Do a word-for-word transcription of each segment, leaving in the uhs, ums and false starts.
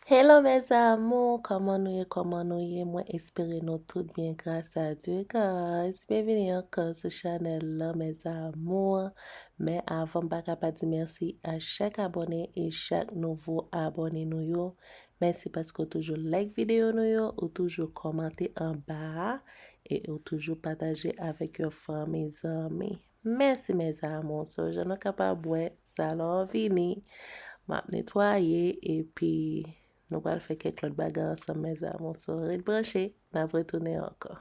Hello mes amours, kòman nou ye, kòman nou ye? Mwen espere nou tout byen, gras a Dye, guys. Byenvini ankò sou chanèl lan, mes amours. Men avan, m pa ka pa di mèsi a chak abòne e chak nouvo abòne nou yo. Mèsi paske w toujou like videyo nou yo, ou toujou kòmante anba a, e ou toujou pataje avèk yon fanmi, zanmi. Mèsi mes amours. So, jan nou kapab wè, salon an vini. M ap netwaye, epi nou pral fè kèk lòt bagay ansanm, mes amours. So, ret branche, n ap retounen ankò.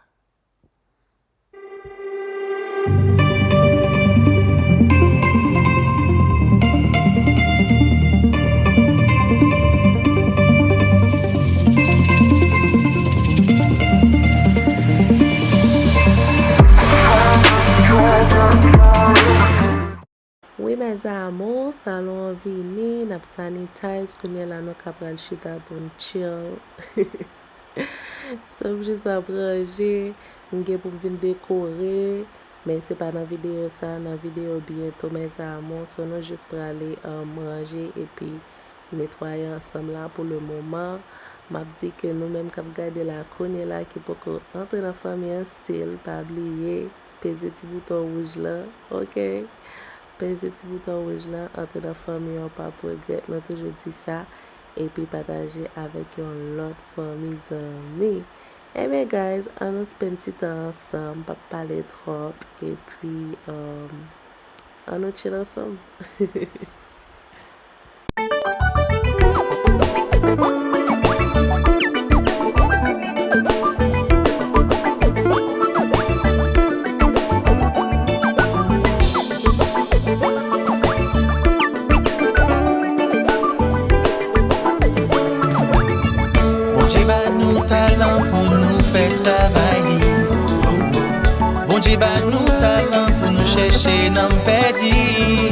Wi, mes amours, salon an vini, n ap sanitize, kounye a la nou ka pral chita pou n chill. So, m jis ap ranje, m gen pou m vin dekore, men se pa nan videyo sa, nan videyo byento, mes amours. So, nou jis prale, um, ranje epi netwaye ansanm la pou le moman. M ap di ke nou menm k ap gade la kounye la ki poko antre nan fanmi an, still, pa bliye, peze ti bouton wouj lan, oke? Peze ti bouton wouj lan, antre nan fanmi an, w p ap regrèt, nou toujou di sa. Epi pataje avèk yon lòt fanmi, zanmi. Ebyen, guys, ann nou spend ti tan ansanm, p ap pale twòp, epi, um, ann nou chill ansanm. Bondye ba nou talan pou nou fè travay li. Bondye ba nou talan pou nou chèche nanm pèdi.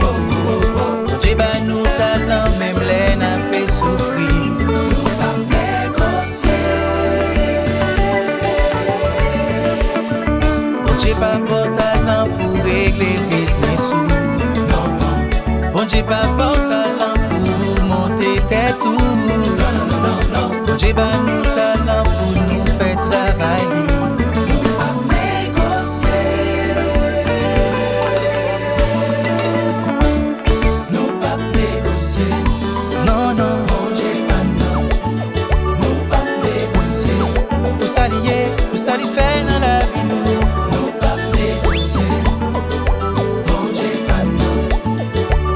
Bondye ba nou talan menm lè n ape soufri. Nou p ap negosye. Bondye pa ba w talan pou regle biznis ou. Non, non. Bondye pa ba w talan pou ou monte tèt ou. Non, non, non, non, non. Bondye ba nou talan pou nou fè travay li. Nou p ap negosye. Nou p ap negosye. Non, non. Bondye pa n nan. Nou p ap negosye. Pou sa li ye, pou sa li fè nan lavi nou. Nou p ap negosye. Bondye pa n nan.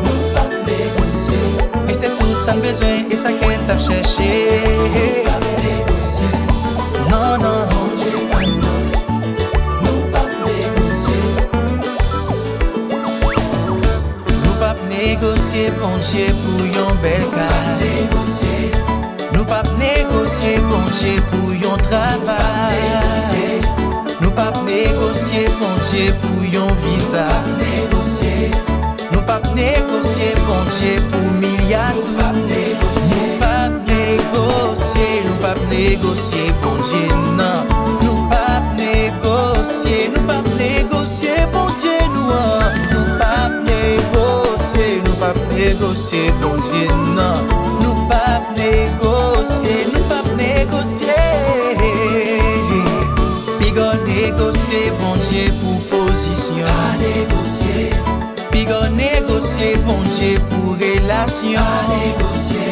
Nou p ap negosye. E se tout sa n bezwen, e sa kè n t ap chèche. Nou p ap negosye. Non, non. Bondye pa n nan. Nou p ap negosye. Nou p ap negosye Bondye pou yon bèl kay. Nou p ap negosye Bondye pou yon travay. Nou p ap negosye Bondye pou yon viza. Nou p ap negosye Bondye pou milya tou. Nou p ap negosye, nou p ap negosye Bondye, nan. Nou p ap negosye, nou p ap negosye Bondye nou an. Nou p ap negosye, nou p ap negosye Bondye, nan. Nou p ap negosye, nou p ap negosye. Piga w negosye Bondye pou pozisyon. Pa negosye. Piga w negosye Bondye pou relasyon. Pa negosye.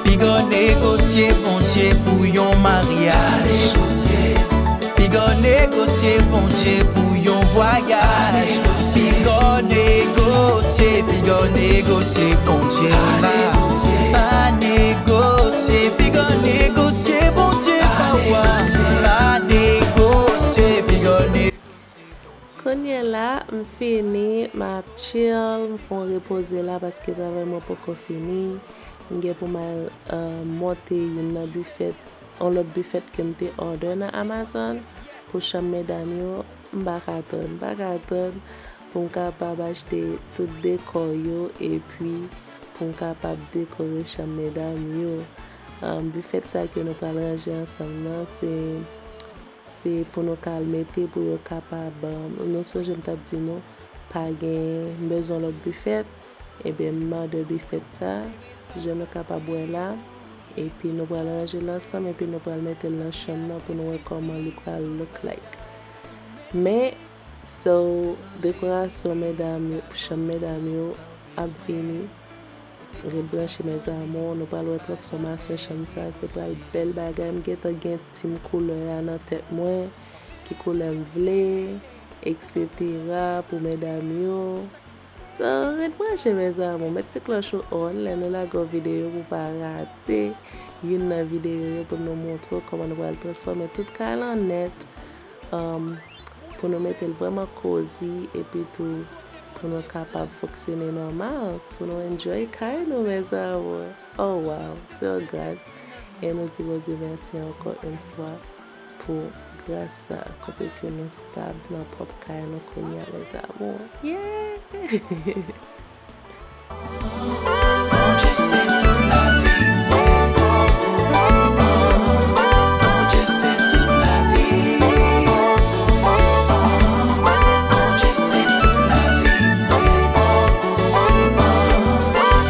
Piga w negosye Bondye pou yon maryaj. Pa negosye. Piga w negosye Bondye pou yon vwayaj. Pa negosye. Piga w negosye, piga w negosye Bondye la. Pa negosye. Pa negosye, piga w negosye Bondye pa w a. Pa negosye. Pa negosye, piga w negosye. Kounye la, m fini, m ap chill, m fè yon repoze la paske travay mwen poko fini. M gen pou m al, euh, monte youn nan bifèt, yon lòt bifèt ke m te order nan Amazon pou chanm medam yo. M pa ka tann, m pa ka tann pou m kapab achte tout dekò yo epi pou m kapab dekore chanm medam yo. Euh, bifèt sa ke nou pral ranje ansanm nan, se Se pou nou ka al mete pou yo kapab, um, nou sonje m t ap di nou, pa gen, m bezwen lòt bifèt, ebyen m mande bifèt sa, jan nou kapab wè la, Epi nou pral ranje l ansanm, epi nou pral mete l nan chanm nan pou nou wè kòman li pral look like. Men, so, dekorasyon medam yo, chanm medam yo ap vini. Ret branche, mes amours, nou pral wè transfòmasyon chanm sa, se pral bèl bagay. M gentan gen tim koulè a nan tèt mwen, ki koulè m vle, etsetera, pou medam yo. So, ret branche, mes amours. Met ti klòch ou on, lè nou lage yon videyo pou pa rate youn nan videyo yo, pou nou montre w kòman nou pral transfòme tout kay lan nèt, um, pou nou mete l vrèman cozy, epi tou pou nou kapab fonksyone nòmal, pou nou enjoy kay nou, mes amours. Oh, wow, se yon gras. E nou di Bondye mèsi ankò yon fwa pou gras sa, kote ke nou stab nan pwòp kay nou kounye a, mes amours. Yeah! Bondye se tout lavi. Bondye se tout lavi. Bondye se tout lavi.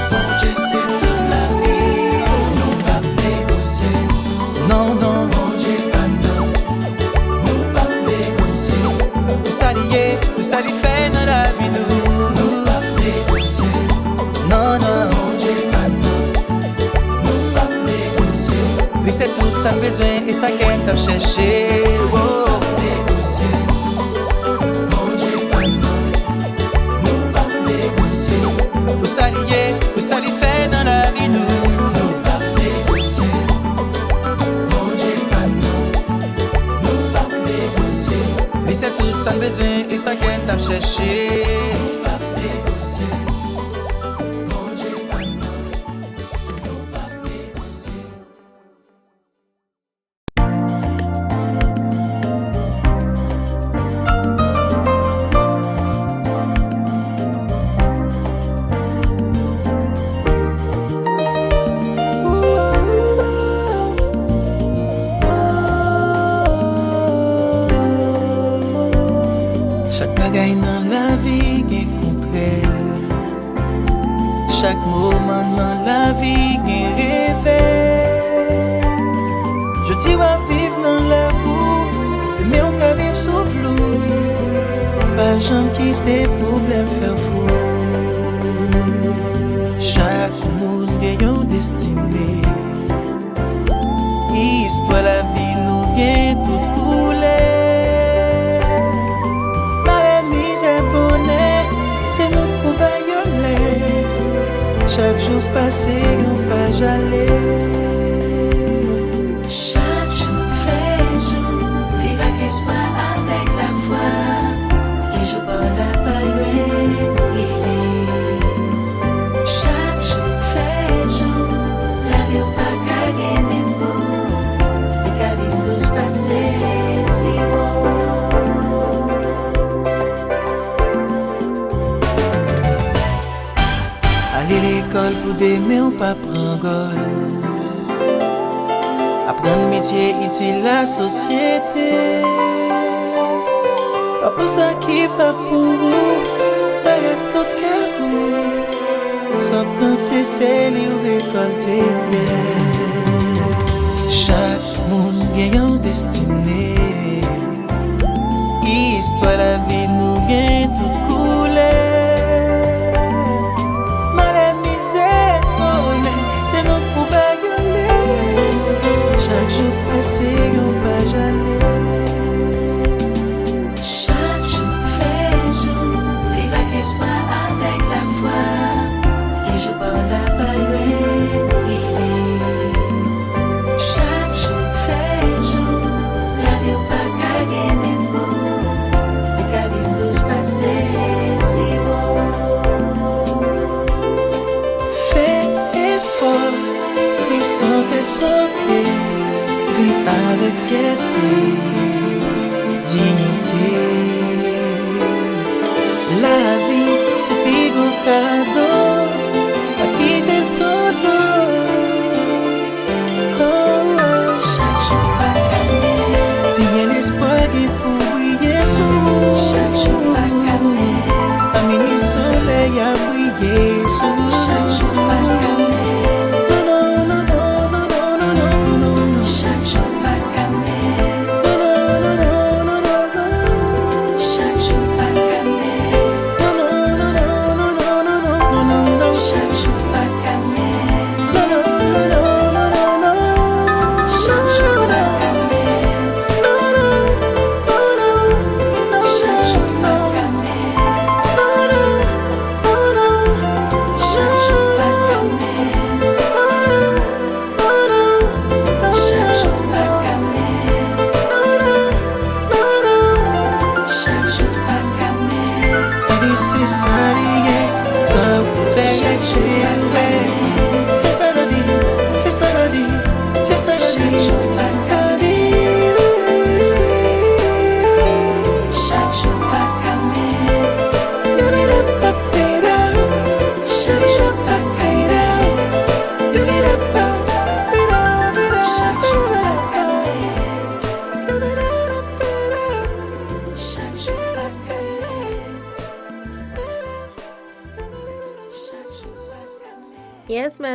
Bondye se tout lavi. Nou p ap negosye. Non, non. Bondye pa n nan. Nou p ap negosye. Pou sa li ye, pou sa li fè nan lavi nou. Nou p ap negosye. Non, non. Bondye pa n nan. Nou p ap negosye. Li se tout sa n bezwen e sa kè n t ap chèche. Oh. Nou p ap negosye. Bondye pa n nan. Nou p ap negosye. Pou sa li ye, pou sa li fè nan lavi nou. Nou p ap negosye. Bondye pa n nan. Nou p ap negosye. Li se tout sa n bezwen e sa kè n t ap chèche. Nou p ap negosye. Bondye pa n nan. Nou p ap negosye. Chak bagay nan lavi gen kontrè. Chak moman nan lavi gen revè. Jodi w ap viv nan labou, demen w ka viv sou flou. Pa janm kite pwoblèm fè w fou. Chak moun gen yon destine. Istwa lavi nou gen tout koulè. Malè, mizè, bonè, se nou k pou bay yo lè. Chak jou pase yon paj ale. Chak jou fè jou, viv ak espwa, avèk lafwa. Gen jou pa w la pa lwen rive. Chak jou fè jou, lavi w pa ka gen menm gou. Li ka vin dous pase siwo. Ale lekòl pou demen w pa pran gòl. Aprann metye itil lasosyete. Pa pran sa ki pa pou ou, bay ak tout kè ou. Sa w plante, se li w rekòlte. Chak moun gen yon destine. Istwa lavi nou gen tout koulè. Malè, mizè, bonè, se nou k pou bay yo lè. Chak jou pase yon paj ale. Chak jou fè jou, viv ak espwa, avèk lafwa. Gen jou pa w la pa lwen rive. Chak jou fè jou, lavi w pa ka gen menm gou. Li ka vin dous pase siwo. Fè efò, viv san kè sote, viv avèk fyète, diyite. Lavi se pi gwo kado, pa kite l dodo. Oh, oh. Chak jou pa ka menm. Pi byen lespwa gen pou briye sou ou. Chak jou pa ka menm. Pa minui, solèy ap briye sou ou. Chak jou pa ka menm. Non, non, non, non, non.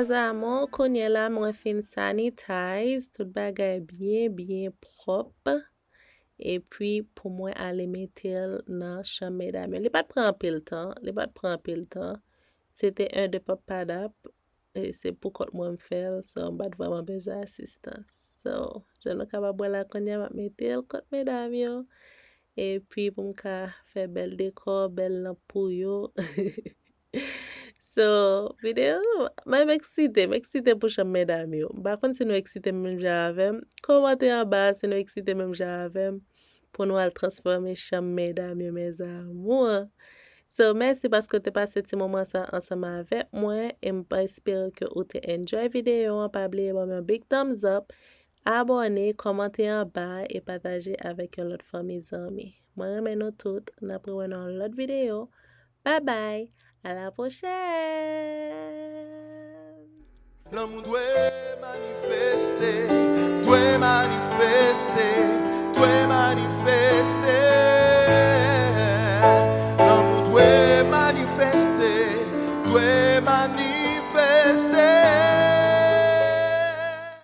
Mes amours, kounye la mwen fin sanitize, tout bagay byen, byen pwòp. Epi pou mwen ale mete l nan chanm medam yo. Li pa t pran anpil tan, li pa t pran anpil tan. Se te un de pap padap, e se pou kont mwen m fè l, so m pa t vrèman bezwen asistans. So, jan nou kapab wè la kounye a, m ap mete l kont medam yo. Epi pou m ka fè bèl dekò, bèl lanp pou yo. So, videyo, mwen m eksite, m eksite pou chanm medam yo. M pa konn si nou eksite menm jan avè m. Kòmante anba si nou eksite menm jan avè m pou nou al transfòme chanm medam yo, mes amours. So, mèsi paske w te pase ti moman sa ansanm avèk mwen, e m espere ke ou te enjoy videyo an. Pa bliye ban m yon big thumbs up, abòne, kòmante anba e pataje avèk yon lòt fanmi zanmi. Mwen renmen nou tout, n ap rewè nan yon lòt videyo. Bye bye, à la prochaine. Lanmou dwe manifeste.